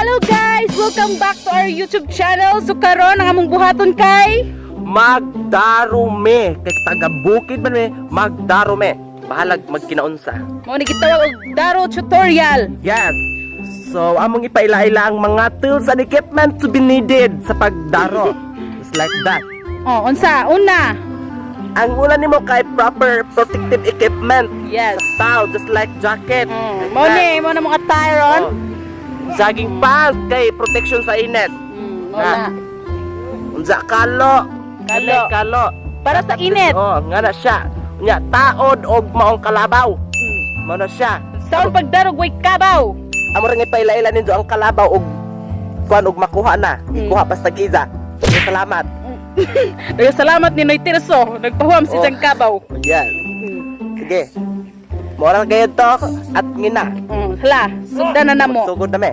Hello guys! Welcome back to our YouTube channel. So karon ang among buhaton kay Magdarume. Kay taga bukid man me, magdarume. Bahalag magkinaunsa. Mao ni gitawag og Daro tutorial. Yes. So among ipaila-ila ang mga tools and equipment to be needed sa pagdaro. Just like that. Oh, unsa? Una. Ang una nimo kay proper protective equipment. Yes. Sa tao, just like jacket. Like Mao that. ni, mao na mga attire on. Oh. Jogging pants kay protection sa init. Mao na. Unsa kalo. Kalo. Kalo. Kalo. Para sa init. Oh, nga na siya. Unya taod og maong kalabaw. Mao na siya. Saon pagdaro way kabaw. Amo ra nga ipaila-ila nindo ang kalabaw og kuan og makuha na. Ikuha basta giza. Salamat. Daghang salamat ni Noy Tirso, nagpahuam si Oh. siyang kabaw. Yes. Sige. Mao ra gayud to at ngina. Hala, sugdan na namo. Sugod na me.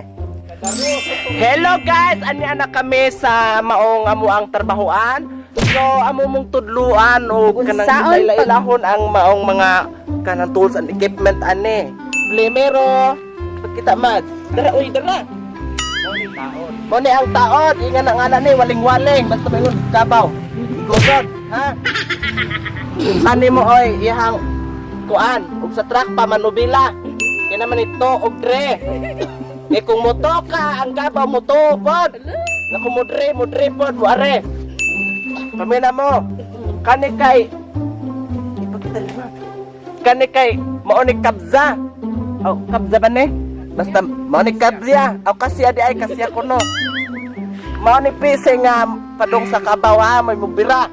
Hello guys, ani ana kami sa maong amo ang trabahoan. So amo mong tudluan og kanang Unsaon ila-ilahon ang maong mga kanang tools and equipment ani. Primero, pagkita Mads. Dara uy, dara. Mo ni ang taod, inga na nga na ni waling-waling basta mayon kabaw. Igusod, ha? Ani mo oy iyang kuan ug sa truck pa manubila. Kaya naman ito og dre. Eh kung moto ka, ang kabaw mo to pod. Naku mo dre, mo dre pod, mo are. Kami na mo. Kani kay ipakita nila. Kani kay mao ni kabza. Oh, kabza ba ni? Basta mao ni kabza. Aw kasi adi ay kasi ako no. Mao ni pise nga padong sa kabaw ha, may mubira.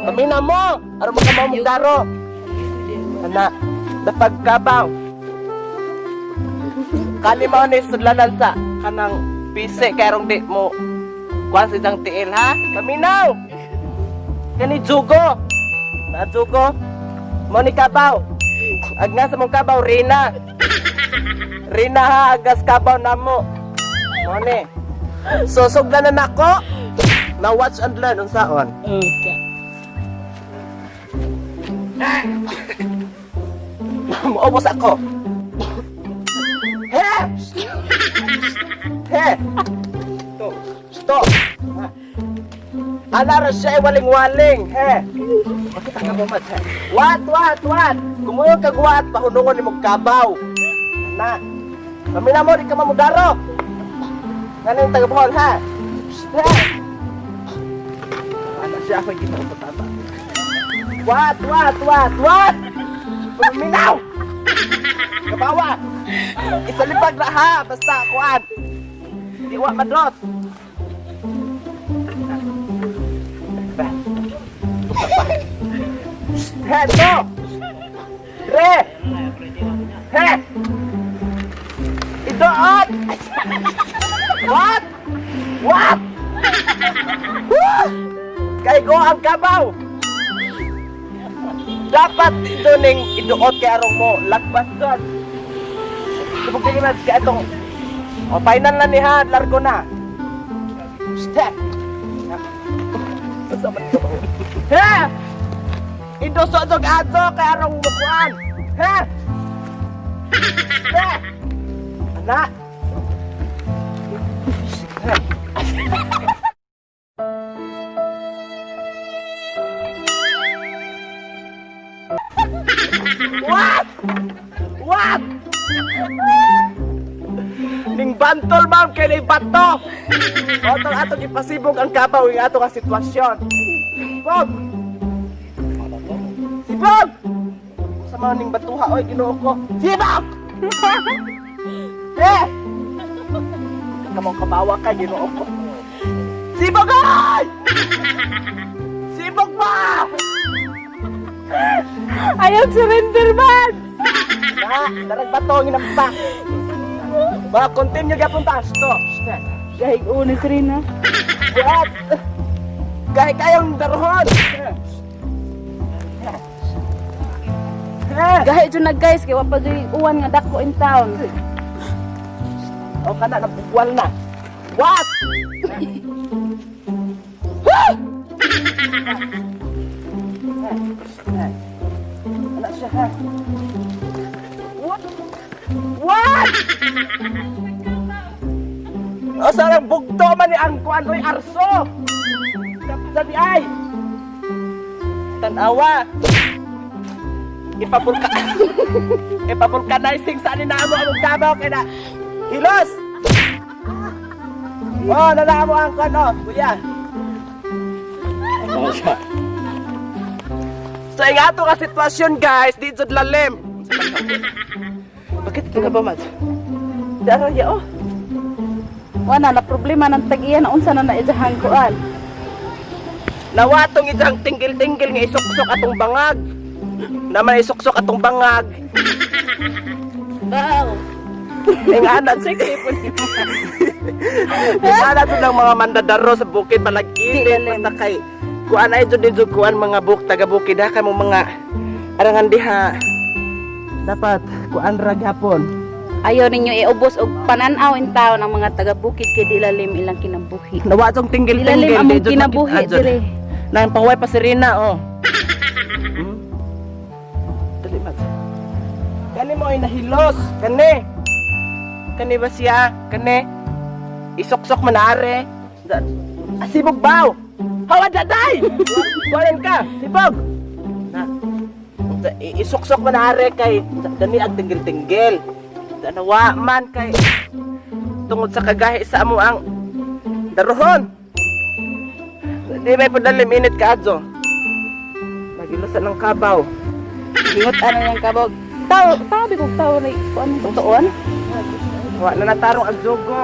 Kami na mo. Aron mo ka mo daro. Ana, dapag kabaw. Kani mao ni sudlanan sa kanang pise kay arong di mo kuan sa isang tiil ha. Paminaw. Kani jugo. Na jugo. Mo ni kabaw. Agna sa mong kabaw Rina. Rina ha agas kabaw namo. Mo ni. So sugdan na nako. Na watch and learn unsaon. Okay. Maubos ako. He! He! Stop. Stop. Ana ra siya ay waling-waling. He! Makita ka ba, Mads, he? Wat, wat, wat! Kumuyon kag wat, pahunungon ni mong kabaw. Ana. Pamina mo, di ka mamudaro. Ano yung taga-Bohol, ha? He! Ana siya ako kita ko tata. Wat, wat, wat, wat! Paminaw! Kabawa! Isalipag na ha! Basta kuan! Di wa madrot! Heto! Re! He! Idoot! What? What? Woo! Kay go ang kabaw! Dapat ito ning iduot kay arong mo lagpas doon. Subok kay man kay atong. O final na ni ha, largo na. Step. Ha! Iduso dog ato kay arong mukuan. Ha! Ha! Ana. What? What? Ning bantol ma'am kay nay bato. Otong atong ipasibog ang kabaw ing ato nga sitwasyon. Sibog. Sibog. Sa mga ning batuha oy Ginoo ko. Sibog. Eh. Kamong kabawa ka Ginoo ko. Sibog ay! Sibog ba? Ayaw surrender man. Na, darag bato ang inampak. Ba, continue gyapon ta. Stop. Stop. Gahig una si Rina. What? Kahit kayong daruhon. Gahi jud na guys kay wa pa jud uwan nga dako in town. O kana nabukwal na. What? Ano siya ha? What? What? O sarang bugto man ni ang kuan oy, arso. Sa di ay. Tanawa. Ipapulka. Ipapulkanizing sa ani na amo ang kabaw kay na. Hilos. Oh, nala mo ang kuan oh, kuya. So ang ato ka sitwasyon, guys, di jud lalim. Bakit ka ba, Mads? Dara ya oh. Wala na problema ng tag-iya na unsa na naidyahan kuan. Nawatong isang tinggil-tinggil nga isuksok atong bangag. Naman isuksok atong bangag. Wow. Ing ana sige po. Ing ana jud ang mga mandadaro sa bukid palagilid Di lalim. basta kay kuan ay jud din jud kuan mga buk taga bukid ha kamo mga arangan diha. Dapat kuan ra gyapon. Ayaw ninyo iubos og panan-aw in taon ang mga taga-bukid kay di lalim ilang kinabuhi. Nawa tong Di tinggil-tinggil lalim among di jud kinabuhi makita jud. dire. Nang paway pa si Rina oh. Dali, Mads. Kani mo ay nahilos. Kani. Kani ba siya? Kani. Isuksok man are. Asibog baw. Hawa daday. Kuanan ka. Sibog. Na. Isuksok man are kay dani ang tinggil-tinggil. Danawa man kay tungod sa kagahi sa amo ang daruhon. Di ba padalim init ka adyo? Nagilusan ng kabaw. Ingot ano yang kabog. Tao, tabi kog tao na kuan tutuon. Wa na natarong ang jugo.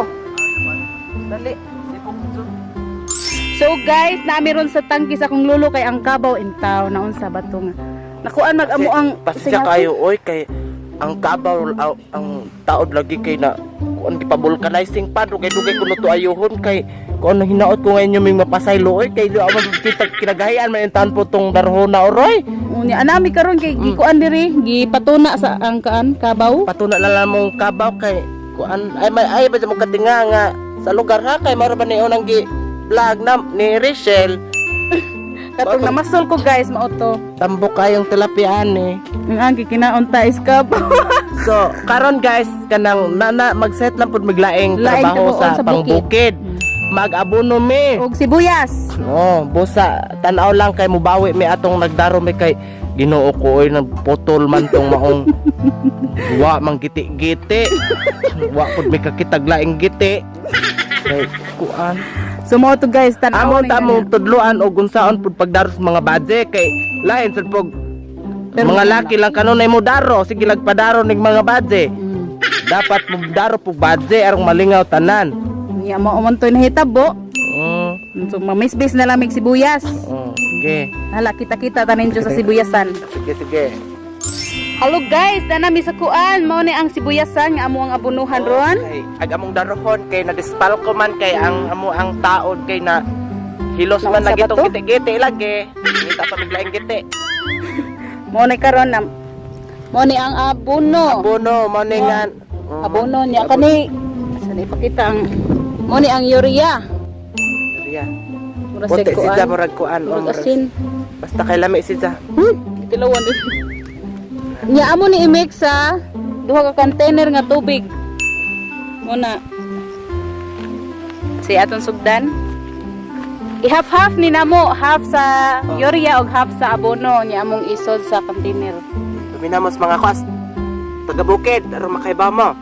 Dali. Sibog jugo. So guys, nami ron sa tangki sa akong lolo kay ang kabaw in tao na unsa ba to nga. Nakuan mag amo ang Pasensya kayo oy kay ang kabaw ang taod lagi kay na kuan gipabulkanizing pa dugay-dugay kuno to ayuhon kay kuan na hinaot ko ngayon yung mapasaylo oy kay di ako kita kinagahian man yung taon po tong darhon na oroy. Unya anami karon kay gikuan diri, gipatuna sa ang kaan kabaw. Patuna na lang mong kabaw kay kuan ay may ay ba mo katinga nga sa lugar ha kay maro ba ni unang gi vlog na ni Rachel. Katong namasol ko guys mao to. Tambok kayong tilapian eh. Ang ang gikinaon ta is kabaw. So, karon guys, kanang nana mag-set lang pud maglaing Laing trabaho trabaho sa, sa bukid. pangbukid. Mag-abono mi. Og sibuyas. No, busa tan-aw lang kay mubawi mi atong nagdaro mi kay Ginoo ko oy nagputol man tong maong wa mang giti-giti. Wa pud mi kakitag laing giti. Kay kuan. So mao to guys, tan-aw Amon ni ta mo gana. tudloan og unsaon pud pagdaro sa mga badje kay lain sad pug Pero mga laki lang kanunay mo daro, sige lagpadaro ning mga badje. Dapat mo daro pug badje arong malingaw tanan. Nya mao man to nahitabo. So mamisbis na lang mig sibuyas. Sige. Hala, kita-kita tanin sa sibuyasan. Sige, sige. Hello guys, dana mi sa kuan, mao ni ang sibuyasan nga amo ang abunuhan ron. Kay ag among darohon kay nadispalko man kay ang amo ang taod kay na hilos man Naunsa lagi ba tong to? giti-giti lagi. Kita pa biglaing giti. Mao ni karon na mao ni ang abono. Abono mo ni nga. Abono niya kani. Sa ipakita ang mao ni ang urea. Urea. Mura Puti sa si kuan. Ja murag kuan. Oh, Murag murag- asin. Basta kay lami si Ja. Gitilawan din. Nya amo ni i-mix sa duha ka container nga tubig. Muna. Si atong sugdan. I-half-half ni namo, half sa urea og half sa abono nya among isod sa container. Tuminamos mga kwas. Taga bukid aron makaiba mo.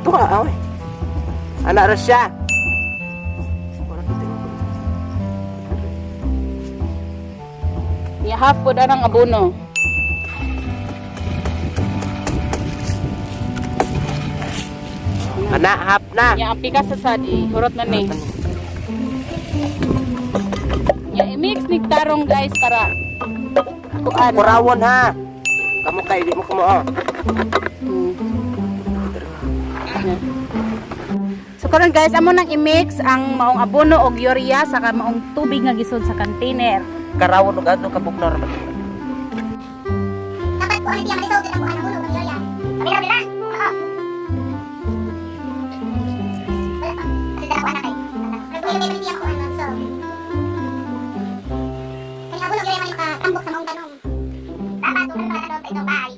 Tuka away. Ana ra siya. Nya half pod anang abono. Ana hap na. Nya ang pikas sa sad ihurot na ni. Nya i-mix ni tarong guys para kuan. Kurawon ha. Kamu kay di mo kamo oh. So karon guys, amo nang i-mix ang maong abono og urea saka maong tubig nga gisod sa container. Karawon og adto kabugnaw ra ba? Dapat kung ano siya malisod, ang kuan ang ulo ng Gloria. Kabila, kabila! Oo. Wala pa. Kasi dala ko anak eh. Pero kung ilagay siya kuan so. Kaya ang ulo Gloria man yung katambok sa maong tanong. Dapat kung ano sa itong bahay.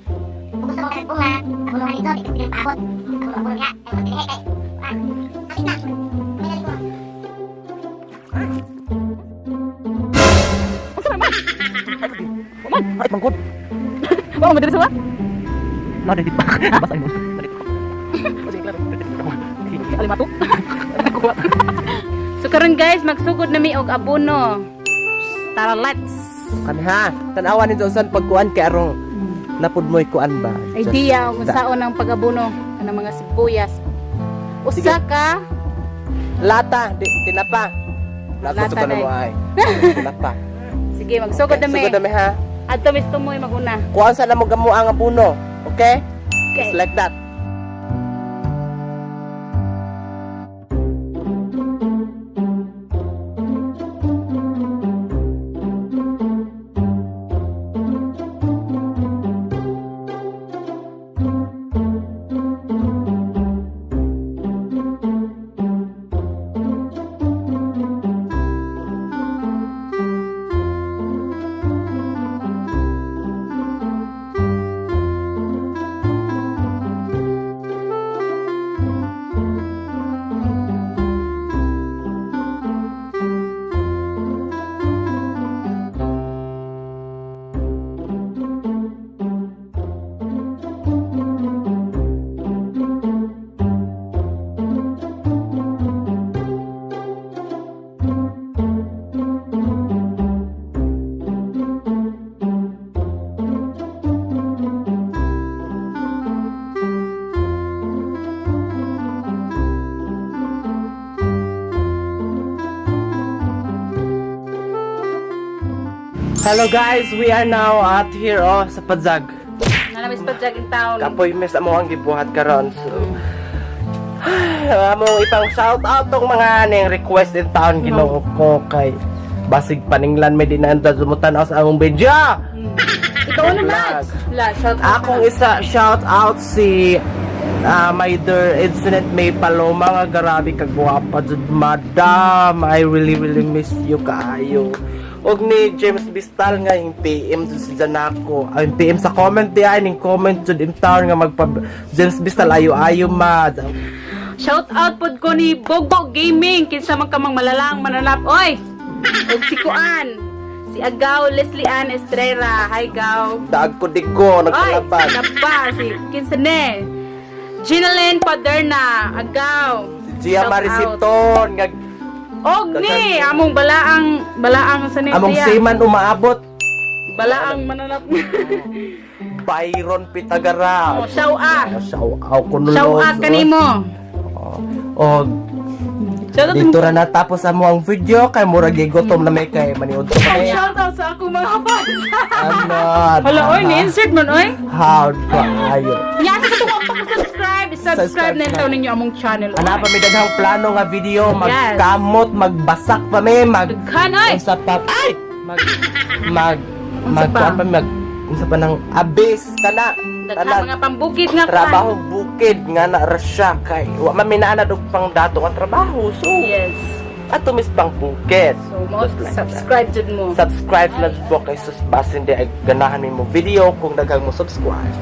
Kung gusto mong bunga, abuluhan ito, Unsa man man? Man, Ay, manggod. wa mo diri sa wa? Na dito pa. Basta mo. Alimato. So karon guys, magsugod na mi og abono. Tara, let's. Kan ha, tan-awa ni Johnson pagkuan kay arong napud mo'y kuan ba? Just Idea kung da- saon ang pag-abono kanang mga sibuyas. Usa ka Lata, di, tinapa. Lata Lata ko na mo day. ay. Tinapa. Sige, magsugod na mi. Sugod na mi ha. Adto mis tumoy maguna. Kuan sa na mo gamo ang abono. Okay? Okay. Just like that. Hello guys, we are now at here oh sa Padzag. Nalamis pa in town. Kapoy miss amo ang gibuhat karon. So among ipang shout out tong mga ning request in town, Ginoo ko, kay basig paninglan may dinanda sumutan-aw sa among video. Ikaw ano, Mads? La, shout out. Akong isa shout out si my dear Incident May Paloma nga grabe kagwapa jud, madam. I really really miss you kaayo. Og ni James Bistal nga yung PM jud si Janako. Ang PM sa comment di ay ning comment jud in town nga magpa James Bistal ayo-ayo mad. Shout out pod ko ni Bogbo Gaming kinsa man kamang malalang mananap oy. Og si Kuan, si Agaw Leslie Ann Estrera. Hi Gaw. Daag ko digo Oy, nagkalaban. napa si kinsa ne? Ginalyn Paderna, Agaw. Si Gia Shout out. Marisiton nga Og ni among balaang balaang sa ni among siya. seaman umaabot. Balaang mananap. Byron Pitagara. Oh, shout out. Shout out ko Shout out kanimo. Oh, Shout out dito ra natapos amo ang video kay murag gigutom na may kay maniud ko Oh, kay. shout out sa akong mga fans. Ano? Hala oy, ni-insert man oy. How kaayo. Nya sa katong pa subscribe, subscribe Subscribe na na. taon ninyo among channel. Ana pa may daghang plano nga video, magkamot, magbasak pa may mag Daghan oy. unsa pa ay mag mag Unsa mag pa? kuan pa mag unsa pa nang abis kana Daghan tanan mga pambukid nga kuan. trabaho bukid nga na ra siya kay wa man mi naa og pang dato nga trabaho, so Yes. ato mis pang bukid. So mo Just like that. subscribe jud mo. Subscribe lang po kay sus basin di ay ganahan mo video kung daghang mo subscribe.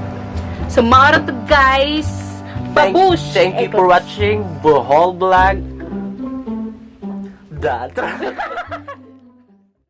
So maara to guys. Babush. Thank you for watching Bohol Vlog. That.